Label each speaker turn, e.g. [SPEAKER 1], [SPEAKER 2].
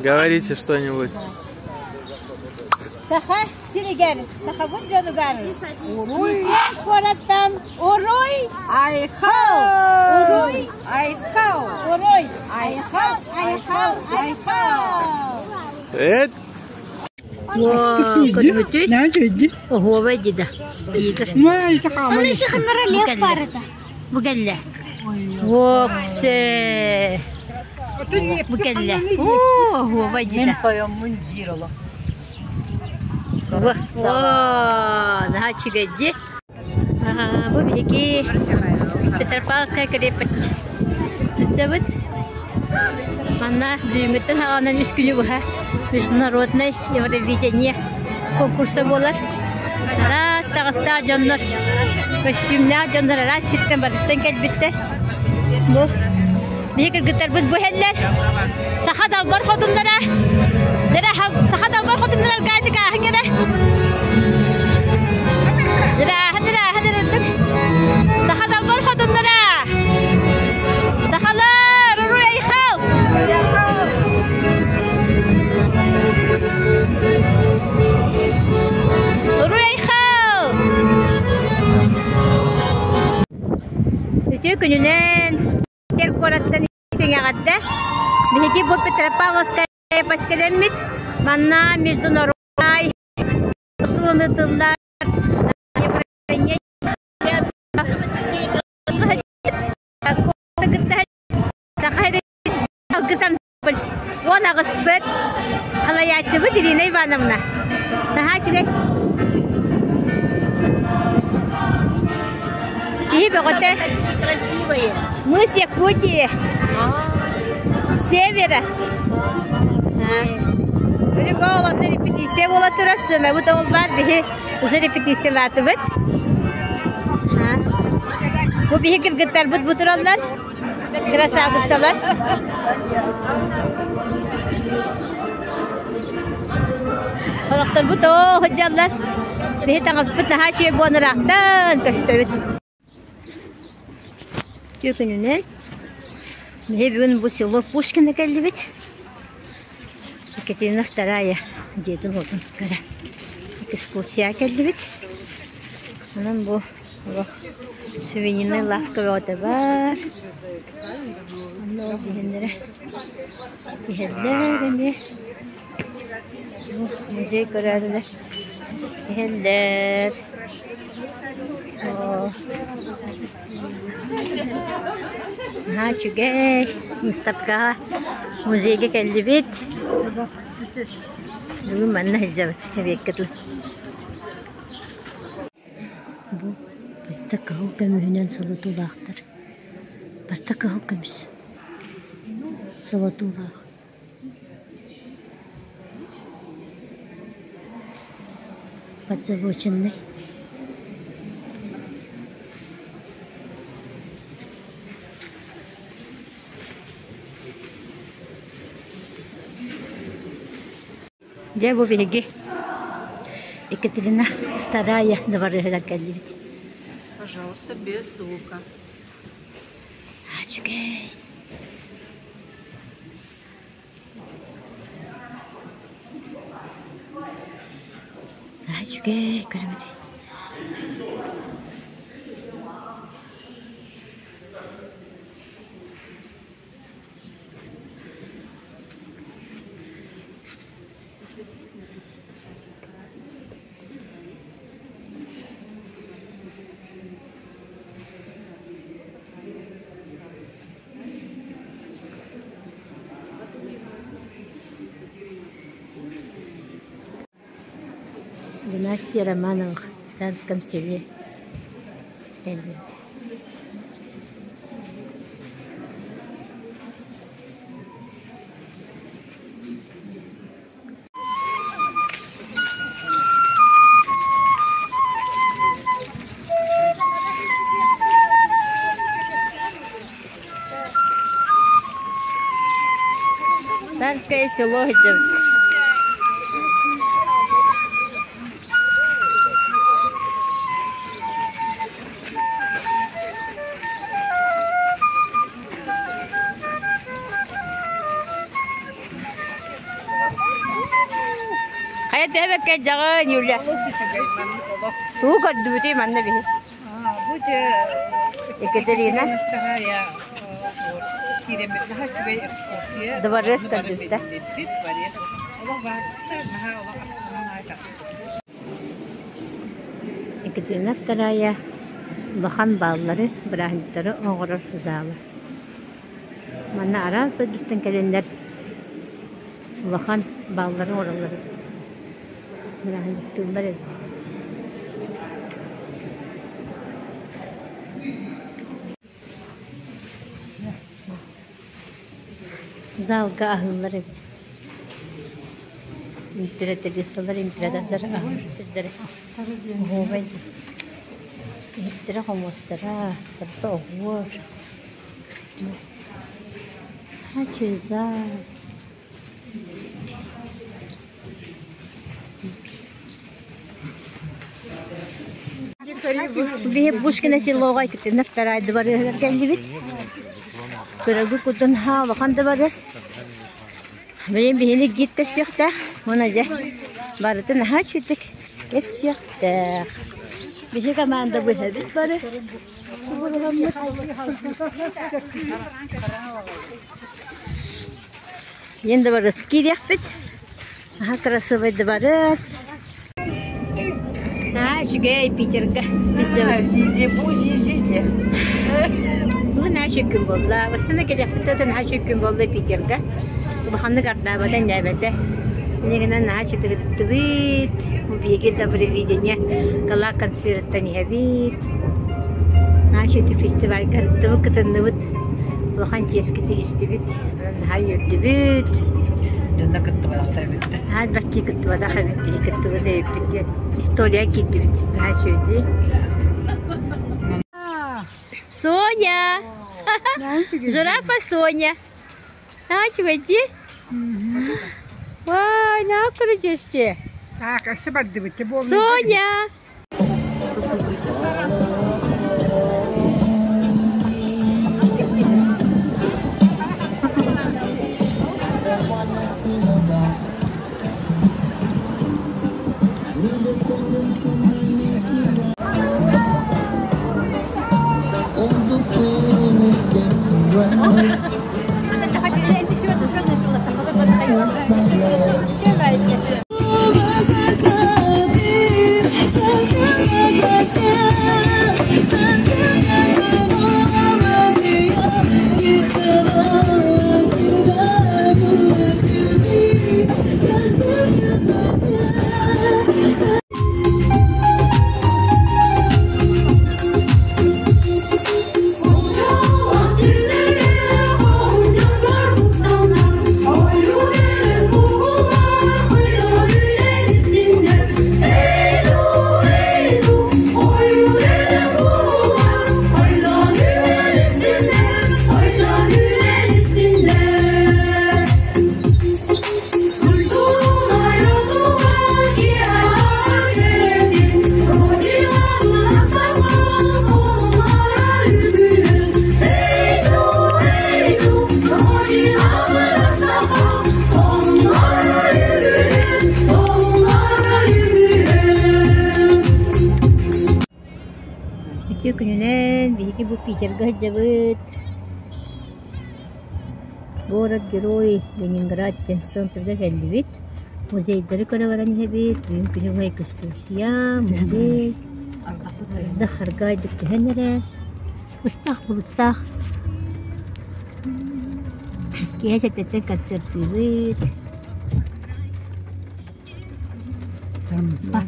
[SPEAKER 1] Говорите что-нибудь.
[SPEAKER 2] Саха сиригэр, сахабыт дьонугар Уруй куораттан Уруй Айхал! Уруй Айхал! Уруй Айхал! Айхал! Айхал!
[SPEAKER 1] Эт!
[SPEAKER 3] Оһуобай дьида. Бу кэллэ. Уопсе. Бу кэллэ. Оо, оһуобай дьида.
[SPEAKER 4] Мин тойоммун диир олох.
[SPEAKER 3] Оо, наһаа үчүгэй дии. Бу биһиги Петропавловская крепость. Сылдьабыт. Манна бүгүҥҥүттэн саҕаланан үс күнү быһа международнай Евровидение конкурса буолар. Араас таҕыстаах дьоннор, көстүүмнээх дьоннор араас сиртэн барыттан кэлбиттэр. Бу биһи кыргыттарбыт бу иһэллэр. Саха далбар хотуннара, саха далбар хотуннара аргаайтык ааһын эрэ. Ырааһын, ырааһын ырырдык. Саха далбар хотуннара! Сахалар, уруй айхал! Уруй айхал! Үтүө күнүнэн Питер куораттан истиҥ эҕэрдэ. Биһиги бу Петропавловскай крепость Манна международнай сууну тыллар Алгыс ансамбль 18-пыт халайааччыбыт Ирина Ивановна. Наһаа үчүгэй. Киһи бөҕөтө. Мы с Якутии. Севера. Билигин онно репетиция буола турар, сыанабыт ол баар, биһи уже репетициялаатыбыт. Бу биһи кыргыттарбыт бу тураллар, красавицалар. Олохторбут оо сылдьаллар. Биһи таҥаспыт наһаа үчүгэй буолан ыраахтан көстөбүт. Үтүө күнүнэн. Биһи бүгүн бу село Пушкина кэллибит. Екатерина Вторая дьиэтин-уотун көрө экскурсия кэллибит. Онон бу олох сувенирнай лавка бөҕөтө баар. Онно ол иһэннэрэ иһэллэр эмиэ. Бу музей көрөөрүлэр иһэллэр. Оо Наһаа үчүгэй выставкаҕа музейга кэллибит. Бүгүн манна сылдьабыт эбиэккэ дылы. Бу барыта кыһыл көмүһүнэн солотуулаахтар. Барыта кыһыл көмүс солотуулаах. Подзавоченный. Дьэ бу биһиги Екатерина Вторая дыбарыаһыгар кэллибит.
[SPEAKER 4] Пожалуйста, без звука.
[SPEAKER 3] Үчүгэй. Үчүгэй көрүҥүтүй. Династия Романовых в Царском селе кэлбит. Царское село сылдьабыт. Хайа төһө бэркэ дьаҕын, Юля?
[SPEAKER 4] Олус үчүгэй маннык олох.
[SPEAKER 3] Тугу көрдүбүтүй манна биһи?
[SPEAKER 4] Бу дьэ
[SPEAKER 3] Екатерина.
[SPEAKER 4] Вторая киирэммит наһаа үчүгэй экскурсия.
[SPEAKER 3] Дворец көрдүбүт.
[SPEAKER 4] Дворец. Олох баар. Наһаа олох астынан аайтахтыбыт.
[SPEAKER 3] Екатерина Вторая улахан бааллары, бырааһынньыктары оҥорор зала. Манна араас дойдуттан кэлэннэр улахан бааллары оҥороллор эбит. Бырааһынньыктыыллар эбит. Залга аһыыллар эбит. Императрицалар, императордар аһыыр сирдэрэ. Оһуобай иһиттэрэ хомуостара, барыта оһуор. Зал. Биһи Пушкина селоҕа итиннэ вторая дыбарыаһыгар кэллибит. Көрөргүт курдук наһаа улахан дыбарыас. Билигин биһини гид көрсүөхтээх. Уонна дьэ барыта наһаа үчүгдүк кэпсиэхтээх. Биһи команда быһабыт бары. Диэн дыбарыас киириэхпит. Аха красивый дыбарыас. Аа, үчүгэй Питерга.
[SPEAKER 4] Сизи-бу-сизи
[SPEAKER 3] Бу наһаа үчүгэй күн буолла. Бастана кэлиэхпит да наһаа үчүгэй күн буолла Питерга. Улаханнык ардаабата, иннээбэтэ. Иннигинэн наһаа үчүгэй Биһиги добровидение гала концерттан иһэбит. Наһаа үчүгэй фестивальга ырыттыбыт, кытынныбыт. Улахан чиэскэ тигистибит. Наһаа үөрдүбүт.
[SPEAKER 4] Дьонно кыттыбатахтар эбит.
[SPEAKER 3] Наһаа элбэх киһи кыттыбатах эбит, биһи кыттыбыт эбиппит диэн история киирдибит. Наһаа үчүгэй. Соня! Жирафа Соня! Наһаа үчүгэй дии? Вай, наһаа көрүдьүөстүө.
[SPEAKER 4] Так, өссө бардыбыт.
[SPEAKER 3] Соня! Үтүө күнүнэн биһиги бу Питерга сылдьабыт. Город герой Ленинград диэн центрга кэллибит. Музейдары көрө баран иһэбит. Бүгүн күнү быһа экскурсия, музей. Ардах аргайдык түһэн эрэр. Быстах былыттаах. Киэһэ сэттэттэн концертыыбыт.
[SPEAKER 4] Трампа.